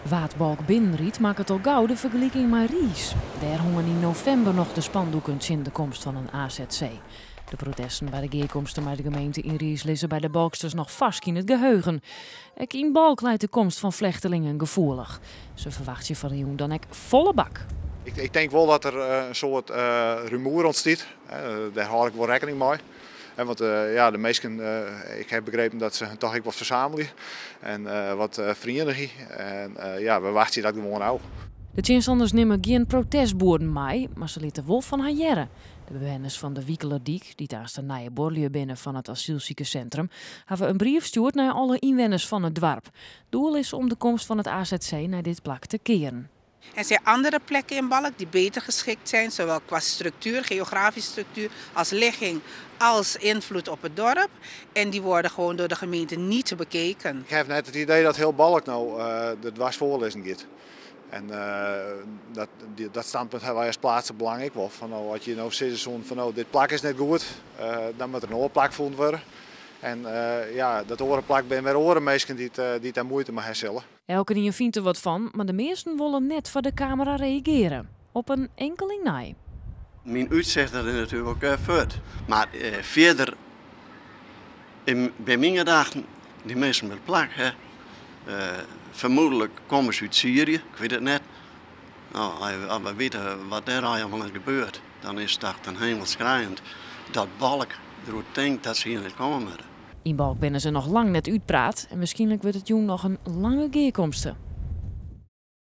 Wa't Balk binnenrydt, makket al gau de fergeliking mei Riis. Dêr hongen yn novimber noch de spandoeken tsjin de komst fan in AZC. De protesten by de gearkomste mei de gemeente yn Riis lizze by de Balksters noch farsk yn it geheugen. Ek yn Balk leit de komst fan flechtelingen gefoelich. Se ferwachtsje fan 'e jûn dan ek folle bak. Ik tink wol dat der in soad rumoer ûntstiet. Dêr hâld ik wol rekkening mei. Want ja, de minsken, ik ha begrepen dat se toch ek wat fersamelje en wat ferienigje. En ja, we wachtsje dat gewoan ôf. De tsjinstanners nimme gjin protestboerden mei, mar se litte wol fan har hearre. De bewenners fan de Wikelerdyk, dy't aanst de nije buorlju binne fan it asylsikersintrum, hawwe in brief stjoerd nei alle ynwenners fan it doarp. Doel is om de komst fan it AZC nei dit plak te kearen. Er zijn andere plekken in Balk die beter geschikt zijn, zowel qua structuur, geografische structuur, als ligging, als invloed op het dorp. En die worden gewoon door de gemeente niet bekeken. Ik ha net it idee dat hiel Balk no der dwers foar lizzen giet. En dat standpunt hawwe wy as pleatslik belang ek wol. Fan no, as je no sizze soenen fan no, dit plak is net goed, dan moat der in oar plak fûn wurde. En ja, dat oare plak binne wer oare minsken dy't dêr muoite mei ha sille. Elkenien fynt der wat fan, mar de measten wolle net foar de kamera reagearje. Op in inkeling nei. Myn útsicht dat is natuerlik fuort. Mar fierder, by myn gedachten, dy minsken moatte plak ha. Fermoedlik komme se út Syrië, ik wit it net. No, as we witte wat dêr allegear is gebeurd, dan is it echt in hemelskrijend dat Balk deroer tinkt dat se hjir net komme moatte. Yn Balk binne se noch lang net útpraat en wierskynlik wurdt it jûn noch in lange gearkomste.